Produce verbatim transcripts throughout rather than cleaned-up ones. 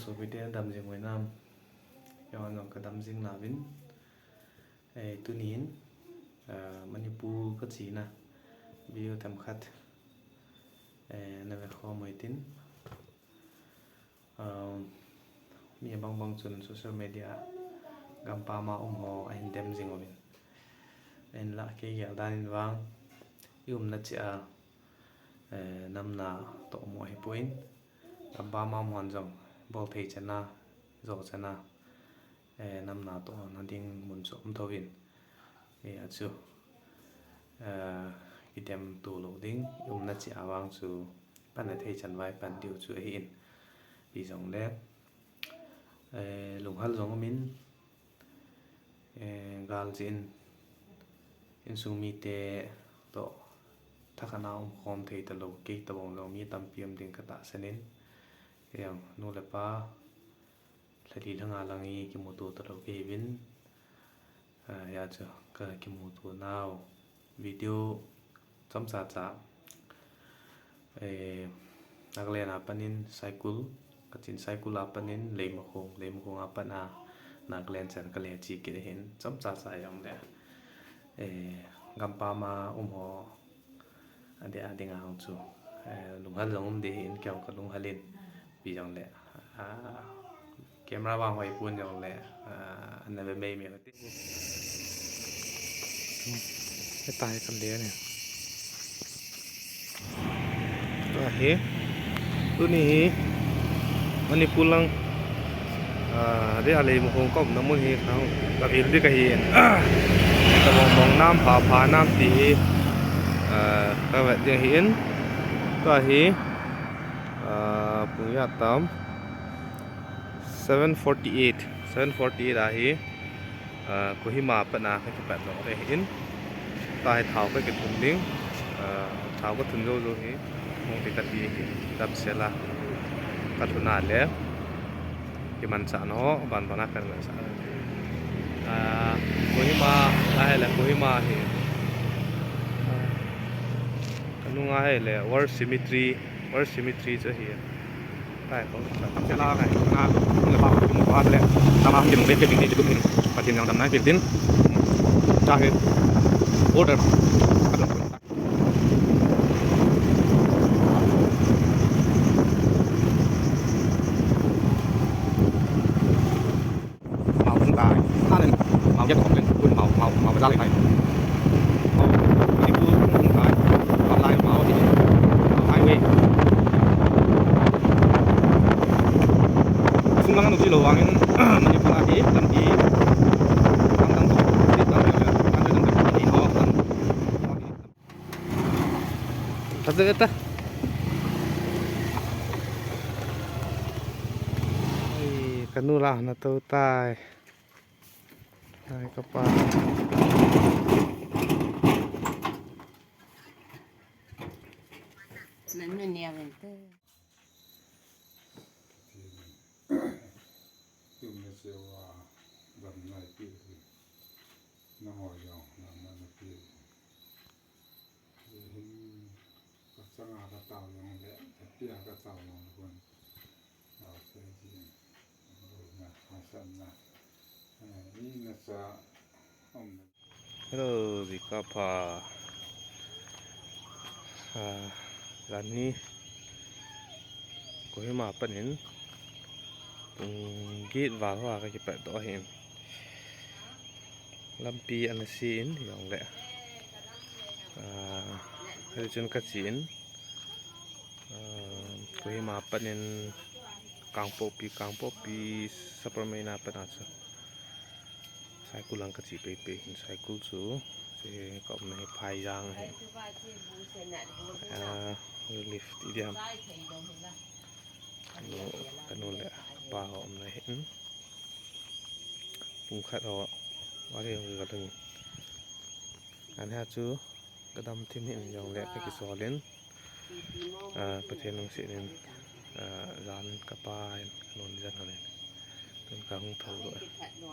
Sopite, dam jing uvin am? Keiho jong kadam jing nauvin. Eh, tunin, ah, Manipur kachena video themkhat, eh, nave khom uhitin. Ah, mi bang bang chun social media gampam a um ho ahin dem jing uvin. Ahinlah kei gel dan in vang, i umna cheh a, eh, namna toh mo ahipoi. Gampam a um hon jong bol thei chan a, jo chan a, eh, namna tohna ding mun chu um thouvin. Eh, achu, eh, kidem to lou ding, i umna cheh a vang chu pan a thei chan vai pan diu chu ahin. Ipi jongle, eh, lunghal jong umin, eh, gal jeh in, insung mite toh thakhat a um khom thei talou, kei tobang jong mi tampi um ding katahsan in, kei jong nu le pa, lha li lha nga lang hi kimuto talou kahiuvin. Ah, hia chu kakimuto nau video chomcha cha, eh, Nagaland a panin Saikul, Kachin Saikul a panin Leimakhong, Leimakhong a pat a Nagaland chan kale che kit ahin, chomcha cha jongle, eh, gampam a um ho adeh a ding a hung chu, eh, lunghal jong um ding ahin, kei jong kalunghal in, ipi jongle, ah, camera vang hoi pon jongle, ah, ana ve mei mei uti. Heta hi kan le ne. Tua hi, tuni hi Manipur lang, ah, dei a Leimakhong ka umna mun hi, ka, ka vil ding kahi. Ka bong bong nam, pha pha nam ti hi, ah, ka vet ding ahin. Tua hi, ah, pung ijat tam, seven forty-eight, seven forty-eight ahi. Ah, Kohima a pat a kakipat doh ding ahin. Tua hi thao kakithun ding. Ah, thao kathun jou jou hi, mong ti kati hi, dap sel a kalhun a le kimanchah nau ban ban a kan manchah. Ah, Kohima, ahile Kohima hi, ah, kanung ahile War Cemetery, War Cemetery chu ahi. Kai ko, tam se la kai, na, na pa ko mo pa le, na ma kin be ke ni chu kin, Pathen jong damna pil din. Cha he, order. Mao hung tai. Anen, mao jet hong len, kun mao, mao, mao bazar le tai. Mao, Manipur hung tai. Online mao hi. Mao highway. Sung lang anu ji lou vangin, Manipur a hi, lampi, tam tam ko, tam tam ko, tam tam ko, tam tam ko. Kata kata. Ai, kanu lah na tau tai. Ai, kapa. Nanu ni amen tu. Tumna cheh uva damna ipeh uve. Nangho jong damna napeh uve. Hin kachanga katao jongle, kapia katao jongle kon. Tao se ji. Louna, hahsatna. Eh, ina cha umna. Hello, jingkah pha. Ah, jan hi Kohima panin pung get val hoa kakipat doh ahin. Lampi ana se in jongle, ah, hichun kache in, ah, Kohima panin Kangpokpi, Kangpokpi Sapermeina pat a chu Saikul lang kache pei pei hin. Saikul chu, che ka umna hi Phaijang ahi. Ah, relief ti diam. Kanu, kanu le kapa ho umna ahin. Pung khat ho, vari ho kalhun. Ahin chu, kadam thim hih jongle kakisol in, ah, Pathen lungset in, ah, jan kapa in kalhun jan hon in. Tun kahung thou lou.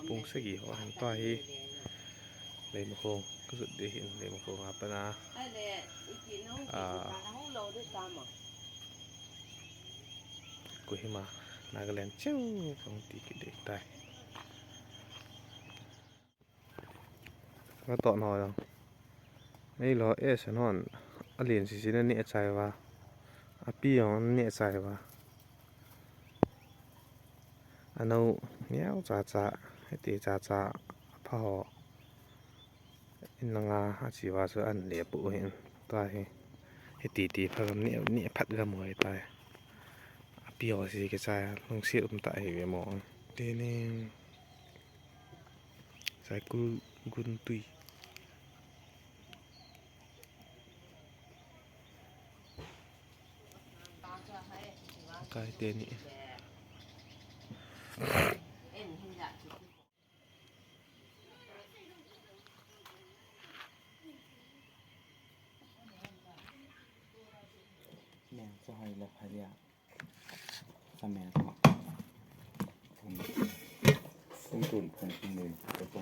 Pung sagi ho hin tua hi Leimakhong kajot ding ahin, Leimakhong a pat a, ah, Kohima Nagaland cheu kong ti kit ding tai. Ka to no jong. Ei lo e se non. A lien sisi na ni a chai va. A pi jong ni a chai va. A no miau cha cha. Hiti cha cha. A pha ho. In langa a chi va chu an le pu hin. Ta hi. Hiti ti pha gam ni ni phat gam hoi tai. A pi ho si ke chai. Lungsiat um ta hi ve mo. Tini. Saikul gun tui. Kai teni. Neng chu hoi le pha dia. Sa mel ko. Phung tun phung phung le ko ko.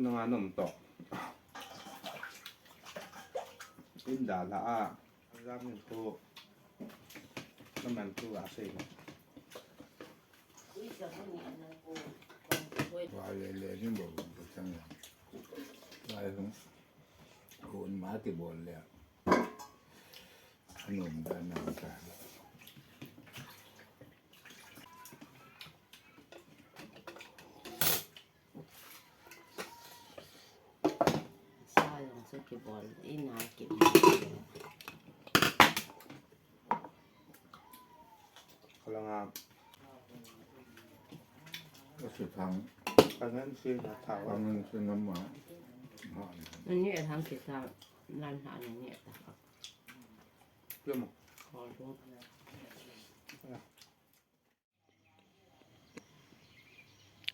Nanga nom to. Inda la a. Jam ni ko. Naman ko a sei. Wa le le ni bo bo chang ya. Wa le. Ko ma ti bo le. Nom da na ta. Sa jong chu kibol, ina kibol. Kalanga. Asi thang. Kangan si na thawa. Kangan si na ma. Ani thang kita lan ha ni ta. Kemo. Ko tu.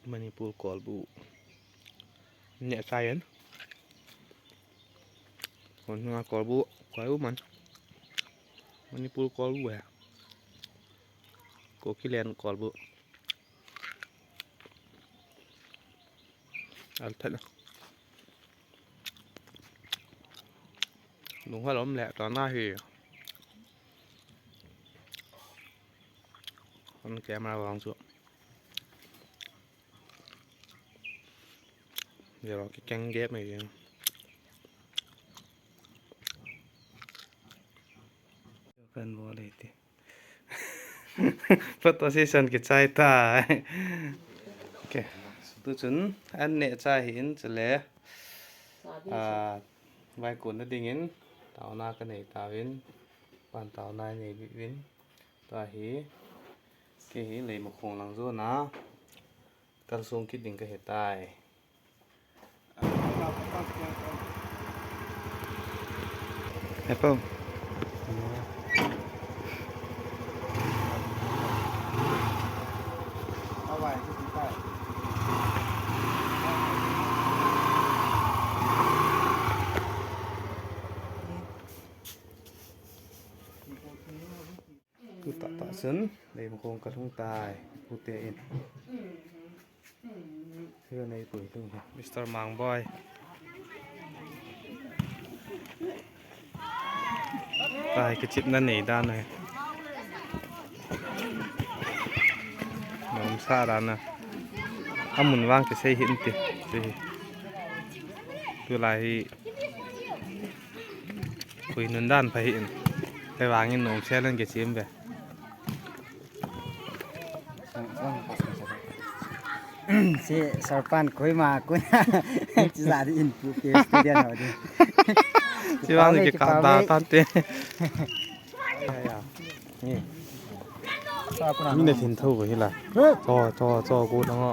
Manipur kolbu. Neh chai en. Kon nga kolbu, koi u man. Manipur kolbu he. Kukiland kolbu. Al phet na. Lung halom le, tana hi. Kon camera vang chu. Zero kikeng gap mai jeng. Kan bol e ti. Photo session kichai ta. Okay. Tu chun an neh chai hi in chule. Ah, vai kun na ding in. Taona ka nei tauvin. Pan taona nei bit vin. Tua hi. Kei hi Leimakhong lang zona. Kalsong kit ding kahi tai. Apple. Tu tah tah chun, Leimakhong kalhung tai, pute in. Hiche nei pui lhung hi. Mister Mangboi. Tai kichepna nei dan ahi. Nomsa dan a. Amun vang kisei hih inte. Hiche hi. Tulai hi. Pui nun dan pha hih in. Hivangin nomsel in kichem ve. Si Sarpan Kohima kun. Chijat in pu ke student ho di. Chivang kipa kikap da tante. Ya, ya. Ni. Mine thin tho ko hila. Cho, cho, cho, ko nang o.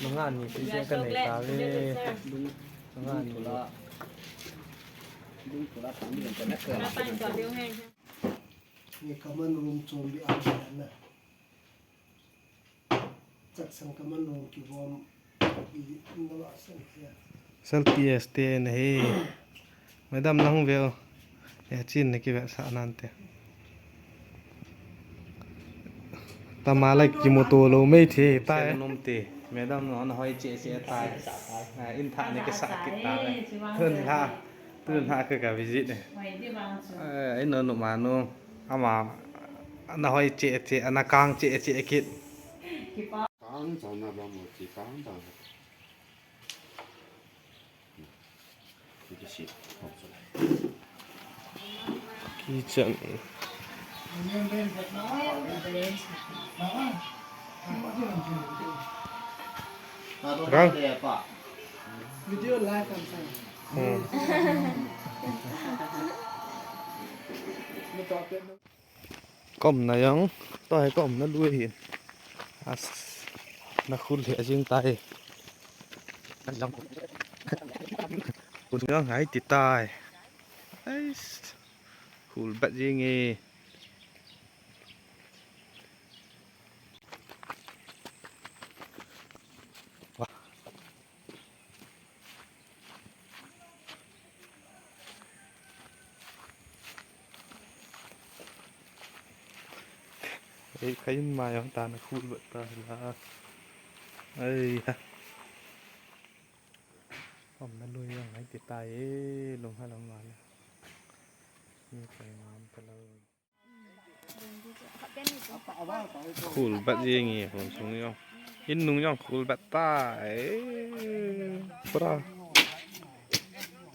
Manga ni, pi jeng ka nei ta ve. Manga ni. Ni common room chom bi a na. Chak sang common room ki bom. Selfie stand hi. Madam nang veu. E chin na kivetsah nante. Tama lai kimuto lou mei thei tai. Sen nom te. Madam no na hoi che che tai. A, in tha ne kisa kit ta le. Tun la. Tun la ka ka visit ne. E, in no no ma no. Ama na hoi che che, ana kang che che kit. Kang chang na ba mo che kang chang. Kitchen. Rang. Video live and sound. Hmm. Kom na jong, to hi kom na lui hin. As, na khul hi ajing tai. Kun jong hai ti tai. Ais, khul bat jing e. Ei, ka in ma jong tana khul bat ta la. Ei ha. Om na lui jong hai ti tai e, lung ha lam ma le. Ni kai ma om ta lo. Khul bat jing e, hon sung jong. In nung jong khul bat ta e. Pura.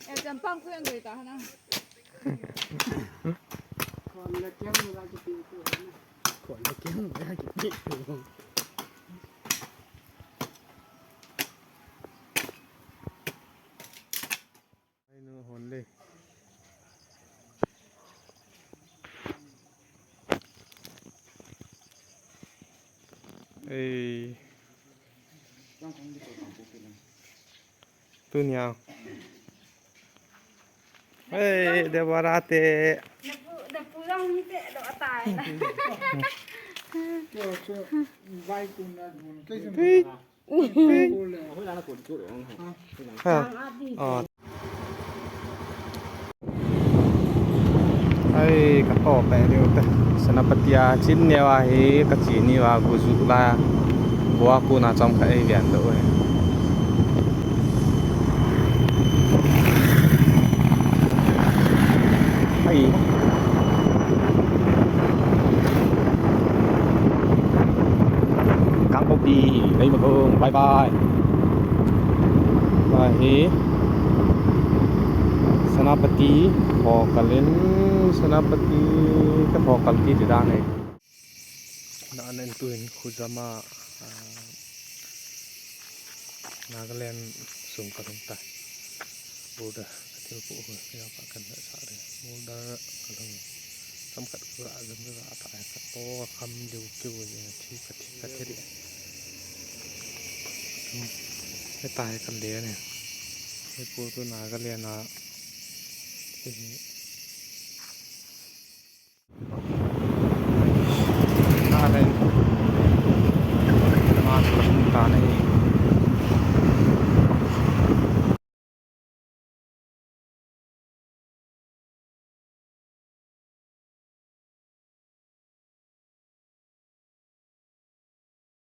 E, champang khu jong doi ta na. Khon la kiang la ki pi tu na. Khon la kiang la ki pi tu. Ai nu hon le. Ei. Tunia. Ei, Deborah te. Na pu, na pu jong mi te do atai. Kyo, kyo, vai kun na kun. Kyo, kyo. Ha. Oh. Ai, ka to pe diu te. Senapati a chin neo a hi ka chi ni va gu ju la. Bua ku na chom kha ei vian do e. Ai. Kang ko Leimakhong, bye bye. Ahi. Senapati, Phokalin, Senapati, ka Phokalin ti dan e. Na nen tuin Khujama, ah, Nagaland sung kalhung tai. Border kathil pu hu, ya pa kan na sa de. Border kalhung. Samkhat ka jam ka ta ka to kham diu kiu ni thi ka thi ka thi di. He ta he kan de ne. He pu tu Nagaland a. He